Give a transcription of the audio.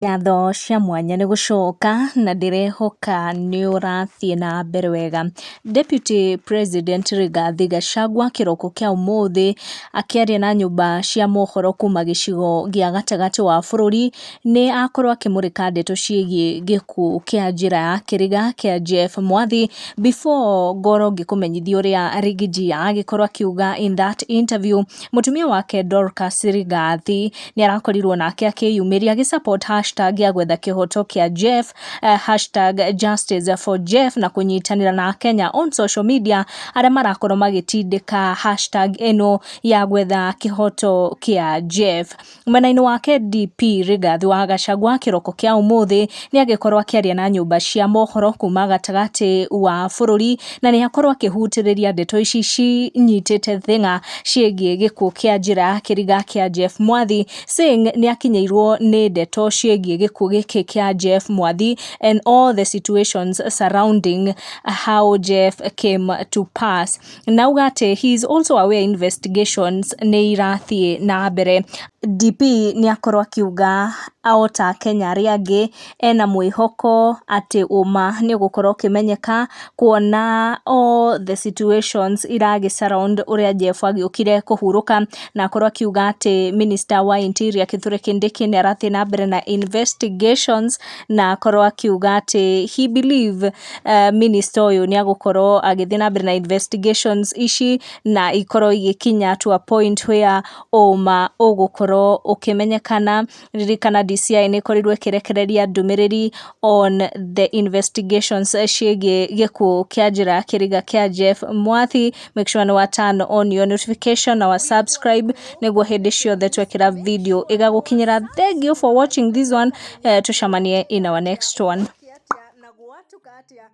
Ngatho cia mwanya nĩ gũcoka na ndĩrehoka nĩ ũrathiĩ na mbere wega. Deputy President Rigathi Gachagua kĩroko kĩa ũmũthĩ akĩaria na nyũmba cia mohoro kuma gĩcigo gĩa gatagatĩ wa bũrũri, nĩ akorwo akĩmũrĩka ndeto ciĩgiĩ gĩkuũ kĩa njĩra ya kĩriga kĩa Jeff Mwathi. Before ngorwo ngĩkũmenyithia ũrĩa Riggy G agĩkorwo akiuga in that interview, mũtumia wake Dorcas Rigathi nĩ arakorirwo nake akĩyumĩria agĩ support #ya gwetha kĩhoto kĩa Jeff, #JusticeForJeff, na kũnyitanĩra na Kenya on social media arĩa marakorwo magĩtindĩka #ĩno ya gwetha kĩhoto kĩa Jeff. Mwena-inĩ wake DP Rigathi wa Gachagua kĩroko kĩa ũmũthĩ nĩ agĩkorwo akĩaria na nyũmba cia mohoro kuma gatagatĩ wa bũrũri, na nĩ akorwo akĩhutĩrĩria ndeto ici cinyitĩte thing'a ciĩgiĩ gĩkuũ kĩa njĩra ya kĩriga kĩa Jeff Mwathi, saying nĩ akinyĩirwo nĩ ndeto ciĩgiĩ gĩkuũ gĩkĩ kĩa Jeff Mwathi and all the situations surrounding how Jeff came to pass. Nauga atĩ he is also aware investigations nĩ irathiĩ na mbere. DP nĩ akorwo akiuga o ta Kenya arĩa angĩ ena mwĩhoko atĩ ũma nĩ ũgũkorwo ũkĩmenyeka, kuona all the situations iragĩ surround ũrĩa Jeff agĩũkire kũhurũka, na akorwo akiuga atĩ Minister wa Interior Kithure Kindiki nĩ arathiĩ na mbere na investigations, na akorwo akiuga atĩ he believe minister ũyũ nĩ agũkorwo agĩthiĩ na mbere na investigations ici na ikorwo igĩkinya to a point where ũma ũgũkorwo ũkĩmenyekana. Ririkana DCI nĩ ĩkorirwo ĩkĩrekereria ndũmĩrĩri on the investigations ciĩgiĩ gĩkuũ kĩa njĩra ya kĩriga kĩa Jeff Mwathi. Make sure nĩ wa turn on your notification na wa subscribe nĩguo hĩndĩ ciothe twekĩra video ĩgagũkinyĩra. Thank you for watching this one. Tucemanie in our next one. Na gwatuka atia.